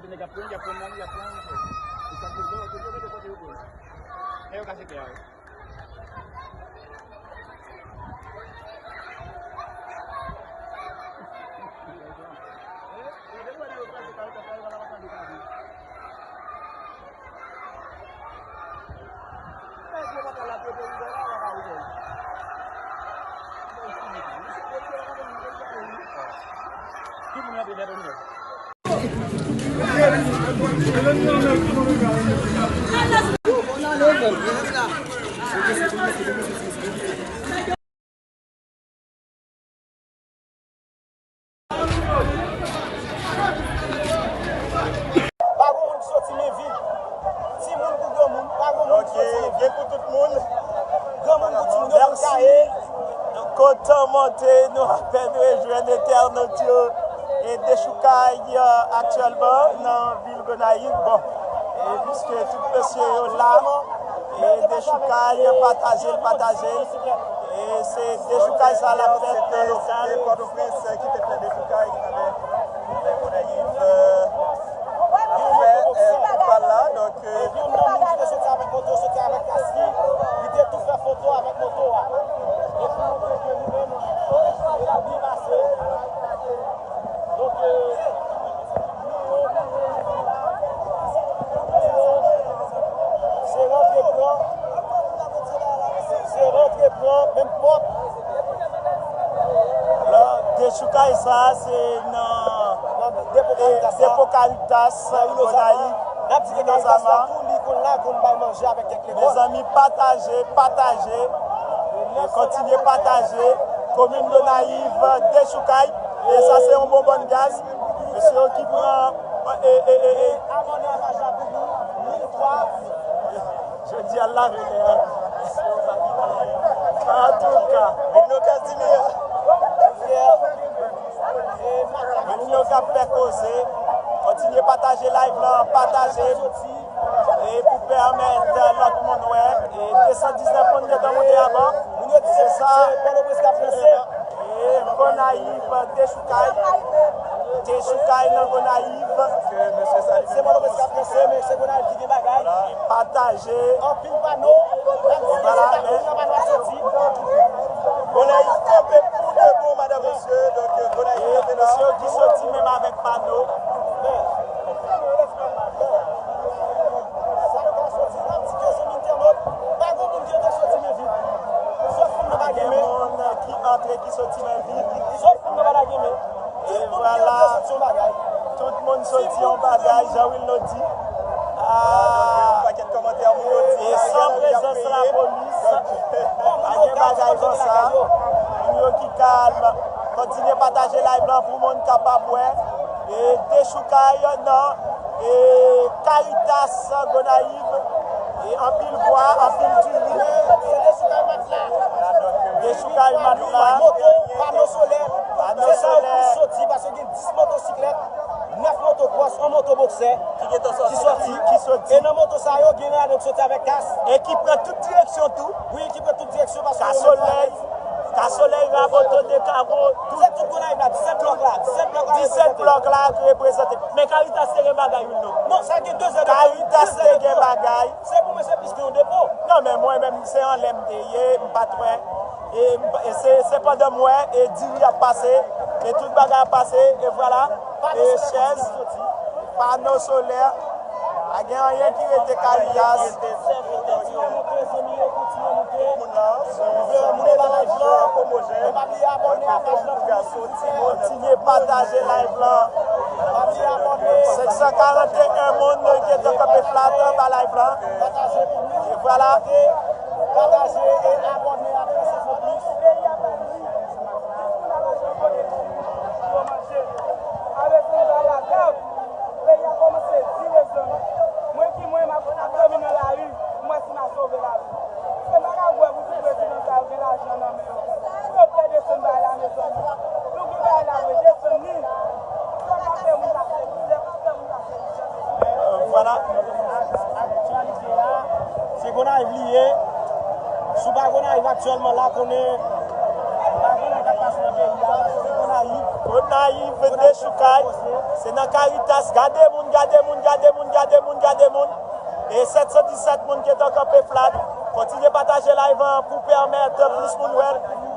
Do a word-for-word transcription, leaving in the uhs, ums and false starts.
Nèg ap pran, y ap pran nan, y ap pran nan. Yo ka pran, yo ka pran, yo ka pran. Men yo ka se kè a, wi. Pa gen moun ki soti men vid. Timoun kou granmoun, pa gen moun ki soti men vid. Gen pou tout moun. Granmoun kou timoun, yo tout kaye. Kontan monte, nou apèn rejwenn entènot yo. E dechoukay, euh, aktyèlman nan vil Gonayiv. Bon, e piske tout mesye yo la, e dechoukay, pataje l, pataje l. E se dechoukay sa l ap fèt nan lokal Pòtoprens ki te fè dechoukay avèk Gonayiv, euh, ap fè, euh, pou pa l la. Donk, euh, epi yon nonm ki te soti avèk moto, soti avèk kas li, li te tou fè foto avèk moto a. Epi montre ke li menm, e l ap byen pase. Donk, euh, se rantre pran, se rantre pran menm pòt. Dechoukay sa a, se nan depo Caritas, depo Caritas, Gonayiv, Innozama. N ap di ke Caritas la tou, li konn la, konn bay manje avèk kèk lekòl. Mezanmi, pataje, pataje, e kontinye pataje. Komin Gonayiv dechoukay. E sa se yon bonbòn gaz. Mesye yo ki pran, e, e, e, e. Jodi a lave lè a. Antouka. Vin nou Casimir. Vin nou k ap fè koze. Kontinye pataje live lan, pataje. E pou pèmèt lòt moun wè, e de san diznèf moun gentan monte avan. Se sa. E Gonayiv dechoukay. Dechoukay nan Gonayiv. Se Pòtoprens k ap panse, men se Gonayiv ki gen bagay. Pataje. Anpil pano. Vwala, men Gonayiv kanpe pou de bon, madanm, mesye. Donk, Gonayiv kanpe la. Mesye yo ki soti menm avèk pano. Sa yo ka soti, n ap di ke zanmi entènot, pa gen moun ki rete soti men vid. Sòf moun nan pa gen men. Moun ki antre ki soti men vid. Sòf moun nan pa lage men. E vwala, tout moun soti yon bagay, Jean Wilno di. Ah, e san prezans lapolis, pa gen bagay konsa. Moun yo ki kalm, kontinye pataje live lan pou moun kapab wè. E dechoukay nan, e Caritas Gonayiv, e anpil bwa, anpil diri. Dechoukay matla. Moto, pano solè. Pano solè. Se sa yo plis soti, paske gen dis motosiklèt, nèf moto kwòs, yon moto boksè ki soti. Ki soti. E nan moto sa yo, gen ladan ki soti avèk kas. E ki pran tout direksyon tou. Wi, ki pran tout direksyon, paske ka solèy, ka solèy, raboto, dekabo, tout. Se tout Gonayiv la, disèt blòk la, disèt blòk la. Disèt blòk la k reprezante. Men Caritas te gen bagay, wi, non. Non, sa gen de zè de tan. Caritas te gen bagay. Se pou mwen, se plis ke yon depo. Non, men mwen menm, se anlè m te ye, m pa t wè. E, e se, se pandan m wè, e diri ap pase, e tout bagay ap pase, e vwala. E chèz, pano solè, pa gen anyen ki rete Caritas. Kontinye monte, zanmi yo, kontinye monte. Moun yo pa nan jò. Pa bliye abòne a paj la pou nou. Kontinye pataje live lan. Pa bliye abòne. Senk san karant e en moun gentan kanpe flat anba live lan. Pataje pou nou. E vwala. Pataje e abòne a Frans Enfo Plis. Peyi a pa ni. Pou nan lajan kote ki vin pou yo manje. Avèk yon bagay la grav. Peyi a kòmanse di, mezanmi. Mwen ki mwen, m ap, ap dòmi nan lari, m wè si m a sove lavi. Se m pa ka kwè pou ti prezidan sa yo gen lajan nan men yo. Pou yo pè desann bagay la, mezanmi. Nou gen bagay la vre, desann li. Fò n ap fè moun pase mizè, pa fè moun pase mizè, mezanmi. Vwala. Aktyalite a, se Gonayiv li ye. Si w pa Gonayiv aktyèlman la, konnen pa konnen k ap pase nan Gonayiv, dechoukay. Se nan Caritas. Gade moun, gade moun, gade moun, gade moun, gade moun. E sèt san disèt moun ki te kanpe flat. Kontinye pataje live an pou pèmèt plis moun wè l.